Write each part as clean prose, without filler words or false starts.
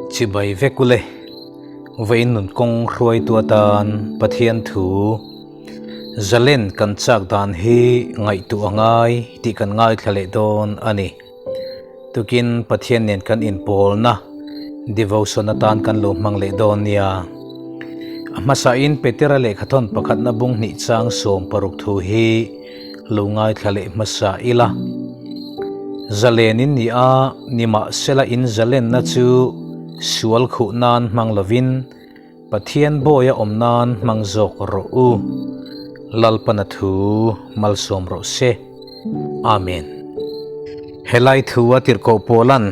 Chibai vek ule, vawiin nun kawng hruaitu atan Pathian thu zalen kan chak dan hi ngaihtuah a ngai tih kan ngaithla leh dawn a ni. Tukin Pathian nen kan inpawlna devotion atan kan lo hmang leh dawn nia. A hmasain Petera lehkhathawn pakhatna bung hnih chang 16 thu hi lo ngaithla leh hmasa ila. Zalen in ni a, nimahsela in zalenna chu sual khuh nan hmang lovin Pathian bawi a awm nan hmang zawk rawh u. Lalpana thu malsawm rawh se. Amen. Helai thu a tirhkoh Paulan,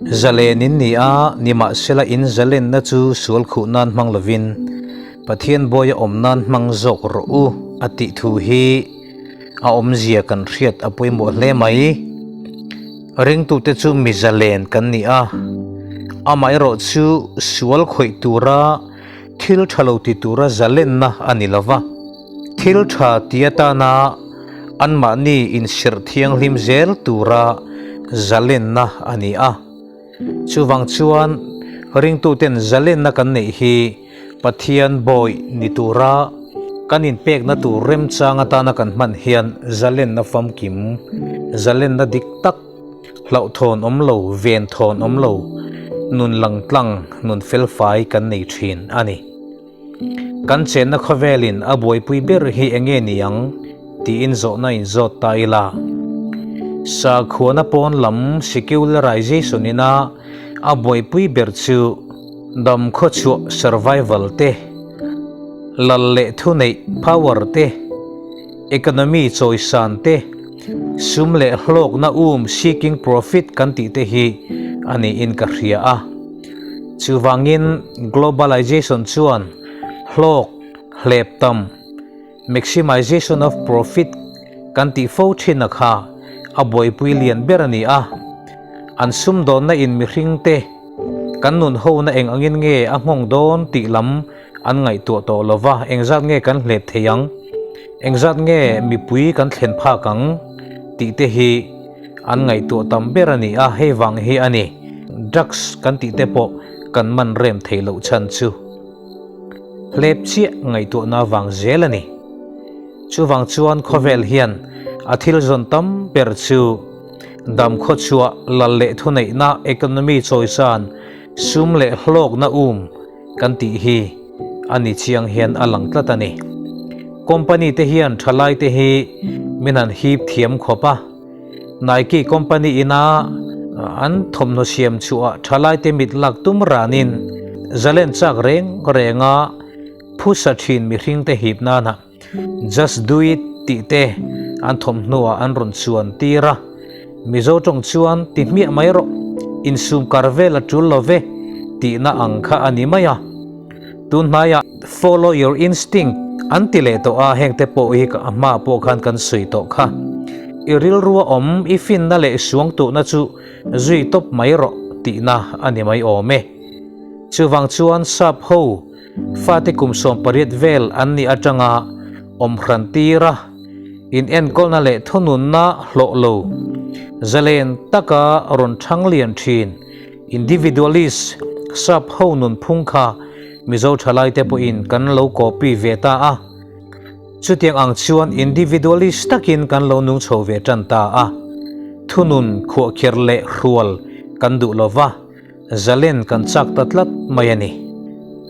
Zalen in ni a, nimahsela in zalenna chu sual khuh nan hmang lovin Pathian bawi a awm nan hmang zawk rawh u a tih thu hi a awmzia kan hriat a pawimawh hle mai. Ringtute chu mi zalen kan ni a, amaherawh chu sual khawih tura thil tha lo ti tura zalenna a ni lo va, thil tha ti atana anmahni insirh thianghlim zel tura zalenna a ni a. Chuvang chuan ringtuten zalenna kan neih hi Pathian bawih ni tura kan inpekna tur remchang atana kan hman hian zalenna famkim, zalenna dik tak, hlauhthawn awm lo, venthawn awm lo, nun langtlang, nun felfai kan nei thin a ni. Kan chenna khawvelin a buaipui ber hi eng nge ni ang tiin zawhna inzawt ta ila. Sakhuana pawn lam secularization ina a buaipui ber chu dam khawchhuah survival te, lal leh thuneih power te, economy chawisan te, sum leh hlawkna um seeking profit kan tih te hi a niin ka hria a. Chuvangin globalization chuan hlawk, hlep tam, maximization of profit, kan tih fo thin a kha a buaipui lian ber a ni a. An sumdawnna in mihring te kan nun hona eng angin nge a nghawng dawn tih lam an ngaihtuah tawh lo va, engzat nge kan hlep thei ang, engzat nge mipui kan thlen phak ang tih te hi an ngaihtuah tam ber a ni a, hei vang hi a ni drugs kan tih te pawh kan man rem thei loh chhan chu hlep chiah ngaihtuahna vang zel a ni. Chuvang chuan khawvel hian a thil zawn tam ber chu dam khawchhuah lal leh thuneihna economy chawisan sum leh hlawkna um kan tih hi a ni chiang hian a lang tlat a ni. Company te hian thalai te hi min han hip thiam khawp a, Nike company ina an thawmhnaw siam chhuah thalai te mit lak tum ranin zalen chak reng renga phusa thin mihring te hip nana Just do it tih te an thawmhnuah an rawn chuan tir a, Mizo tawng chuan ti hmiah mai rawh, insum kar vel a tul lo ve tihna ang kha a ni mai a. Tun hnaiah follow your instinct an ti leh tawh a, heng te pawh hi a hmaah pawh khan kan sawi tawh kha. I rilrua awm, i finna leh suangtuhna chu zui tawp mai rawh tihna a ni mai awm e. Chuvang chuan sap ho Fate kum 18 vel an nih atanga awm hran tir a, in enkawlna leh thununna hlawh lo, zalen taka rawn thang lian thin individualist sap ho nunphung kha Mizo thalaite pawhin kan lo copy ve ta a. Chutiang ang chuan individualist takin kan lo nung chho ve tan ta a, thunun khuahkherh leh hrual kan duh lova, Zalen kan chak ta tlat mai a ni.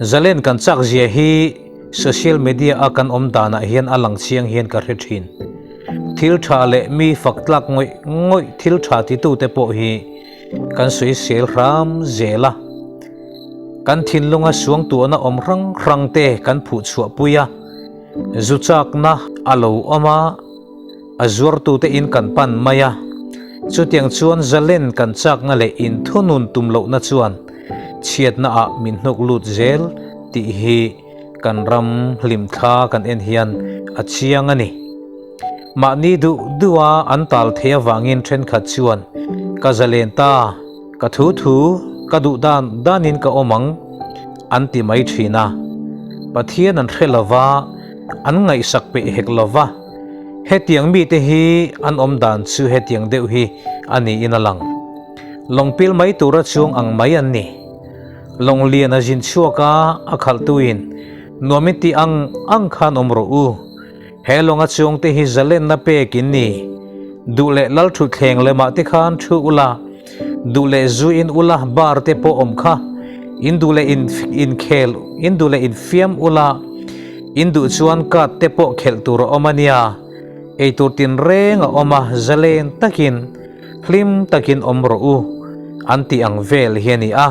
Zalen kan chak zia hi social media a kan awm danah hian a lang chiang hian ka hre thin. Thil tha leh mi fak tlak ngawih ngawih thil tha titute pawh hi kan sawisel hram zel a. Kan thinlunga suangtuahna awm hrang hrang te kan phuh chhuah pui a, zu chakna a lo awm a, A zuartute in kan pan mai a, chutiang chuan zalen kan chakna leh inthunun tum lohna chuan chhiatna ah min hnuk lut zel tih hi kan ram hlimthla kan en hian a chiang a ni. Mahni duh duh a an tal thei avangin thenkhat chuan ka zalen ta, ka thu thu, ka duh dan danin ka awm ang an ti mai thin a. Pathian an hre lova, an ngaihsak peih hek lova. Hetiang mite hi an awm dan chu hetiang deuh hi a niin a lang. Lawngpil mai tura chuang ang mai an ni. Lawng lian a zin chhuak a, a khalhtuin, Nuam in tih ang ang khan awm rawh u. He lawnga chuangte hi zalenna pek in ni. Duh leh lal thutthleng lemah te khan thu ula, duh leh zu in ula bar te pawh awm kha, in duh leh in inkhel, in duh leh infiam ula, in duh chuan card te pawh khelh tur a awm a nia. Eitur tinreng a awm a, zalen takin, hlim takin awm rawh u, an tih ang vel hi a ni a.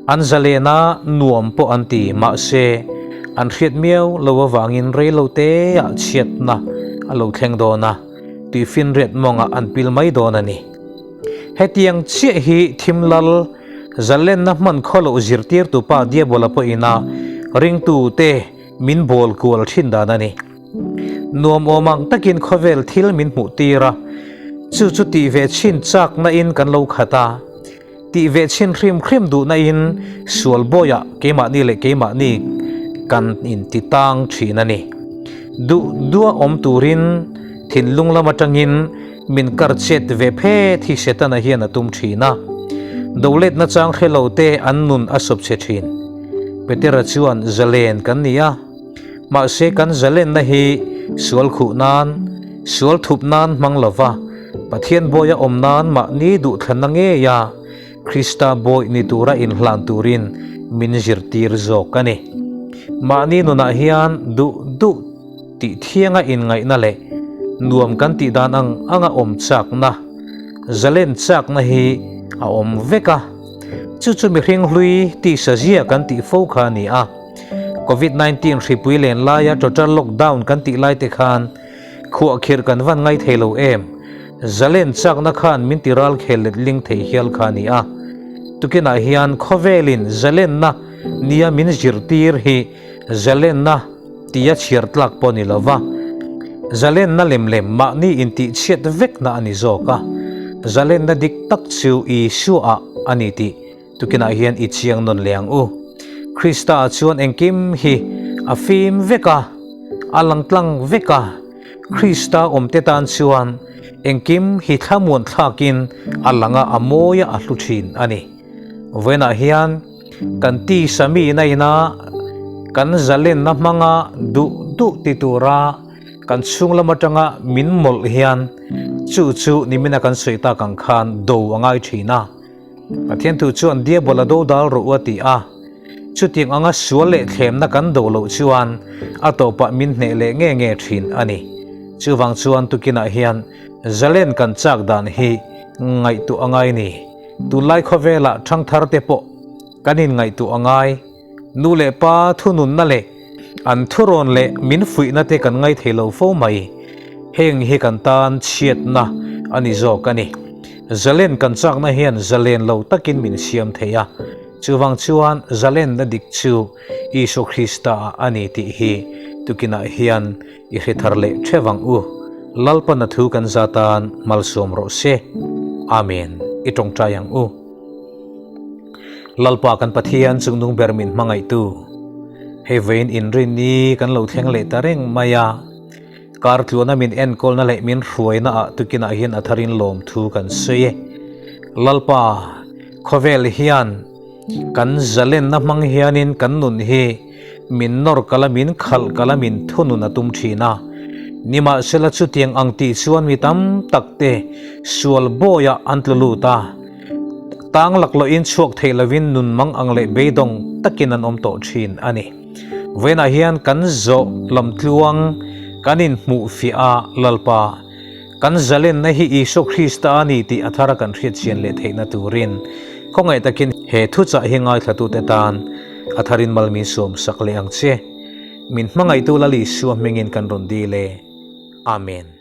An zalen a, nuam pawh an ti, mahse, an hriat miau lo avangin rei lo teah chhiatna a lo thleng dawn a, tuifinriat mawngah an pil mai dawn a ni. Hetiang chiah hi thimlal zalenna hman khaw loh zirtirtu pa Diabola pawhin a ringtute min bawl kual thin dan a ni. Nuam awm ang takin khawvel thil min hmuh tir a, chu chu tih ve chhin chakna in kan lo khat a, tih ve chhin hrim hrim duhna in sual bawiah keimahni leh keimahni kan inti tang thin a ni. Duh duah awm turin thinlung lam atangin min kar chet ve phet hi Setana hian a tum thin a, dolet nachang hre lo te an nun a sawp chhe thin. Petera chuan zalen kan ni a. Mahse kan zalenna hi sual khuh nan, sual thup nan hmang lova, Pathian bawia awm nan mahni duhthlanna ngeia Krista bawi ni tura inhlan turin min zirtir zawk a ni. Mahni nunah hian duh duh tih thianga inngaihna leh nuam kan tih dan ang anga awm chakna, zalen chakna hi a awm vek a. Chu chu mihring hlui tisa zia kan tih fo kha a ni a. Covid 19 hripui len laia total lockdown kan tih lai te khan khuahkhirh kan van ngai thei lo em? Zalen chakna khan min ti ral khel let ling thei hial kha a ni a. Tukinah hian khawvelin zalenna nia min zirtir hi zalenna tia chhiar tlak pawh a ni lo va, zalenna lem lem mahni intihchhiat vekna a ni zawk a, zalenna dik tak chu Isua-ah a ni tih Tukinah hian i chiang nawn leh ang u. Krista chuan engkim hi a fim vek a, a lang tlang vek a. Krista awmte tan chuan engkim hi thlamuan thlakin a lang a, a mawi a, a hlu thin a ni. Vawiinah hian kan tisa mi ina ina kan zalenna hmanga duh duh ti tura kan chhung lam atanga min mawlh hian chu chu nimina kan sawi tak ang khan do a ngai thin a. Pathian thu chuan Diabol a do dal rawh u a ti a. Chutiang anga sual leh thlemna kan do loh chuan a tawpah min hneh leh nge nge thin a ni. Chuvang chuan tukinah hian zalen kan chak dan hi ngaihtuah a ngai ni. Tunlai khawvelah thangthar te pawh kan inngaihtuah a ngai. Nu leh pa thununna leh an thurawn leh min fuihna te kan ngaithei lo fo mai. Heng hi kan tan chhiatna a ni zawk a ni. Zalen kan chakna hian zalen lo takin min siam thei a, chuvang chuan zalenna dik chu Isua Krista ah a ni tih hi tukinah hian i hre thar leh theuh ang u. Lalpana thu kan za tan malsawm rawh se. Amen. I tawngtai ang u. Lalpa kan Pathian chungnung ber min hmangaihtu, hei vawiin inrinni kan lo thleng leh ta reng mai a, kar tluana min enkawlna leh min hruaina ah tukinah hian a tharin lawmthu kan sawi e. Lalpa, khawvel hian kan zalenna hmang hianin kan nun hi min nawr kal a, min khalh kal a, min thunun a tum thin a. Nimahsela chutiang ang tih chuan mi tam tak te sual bawiah an tlu lut a. Tang laklawhin chhuak theih lovin nun mang ang leh beidawng takin an awm tawh thin a ni. Vawiinah hian kan zawh lamtluang kan inhmuh fiah a, Lalpa, kan zalenna hi Isua Krista a ni tih a thara kan hriatchian leh theihna turin khawngaih takin he thuchah hi ngaithlatute tan a tharin mal min sawmsak leh ang che. Min hmangaihtu Lal Isua hmingin kan rawn dil e. Amen.